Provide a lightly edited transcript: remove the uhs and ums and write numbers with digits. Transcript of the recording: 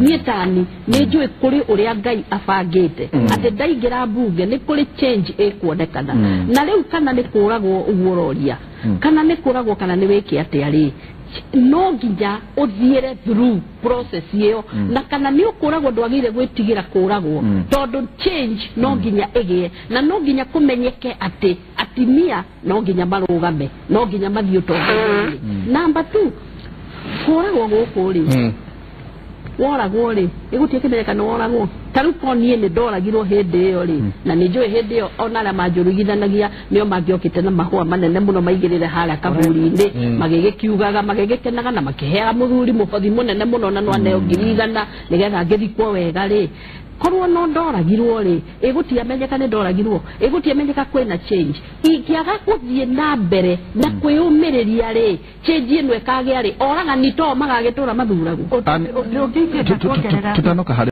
Niĩ tani nĩ njũĩ kũrĩ ũrĩa Ngai abangĩte atĩ ndaingĩra mbunge nĩ kũrĩ change ĩkuonekana. Na rĩu kana nĩ kũragwo ũguo ũroria, kana nĩ kũragwo, kana nĩ wĩke atĩa rĩ, no nginya ũthiĩre through process ĩyo. Na kana nĩ ũkũragwo, ndwagĩrĩire gwĩtigĩra kũragwo, tondũ change no nginya ĩgĩe, na no nginya kũmenyeke atĩ atimia no nginya marũgame, no nginya mathiĩ ũtongoria-inĩ. Number two, kũragwo gũkũ rĩ, woragwo rĩ, ĩgũtiĩ kĩmenyeka nĩ woragwo. Ta rĩu ko niĩ nĩ ndoragirwo hĩndĩ ĩyo rĩ, na nĩ njũĩ hĩndĩ ĩyo ona arĩa manjũrugithanagia nĩo mangĩokĩte na mahũa manene mũno maigĩrĩre harĩa kaburi-inĩ, magĩgĩkiugaga, magĩgĩkenaga na makĩheaga mũthuri mũhothi mũnene mũno, na no aneo 100,000 nĩgetha ngĩthikwo wega rĩ. Korwo no ndoragirwo rĩ, ĩgũtiamenyeka nĩ ndoragirwo, ĩgũtiamenyeka kwĩna change. Ingĩaga gũthiĩ na mbere na kwĩyũmĩrĩria rĩ, change ĩno ĩkagĩa rĩ, oragani to magagĩtũra mathuragwo. Ũndũ ũngĩ ingĩenda kuongerera Tutanoka harĩ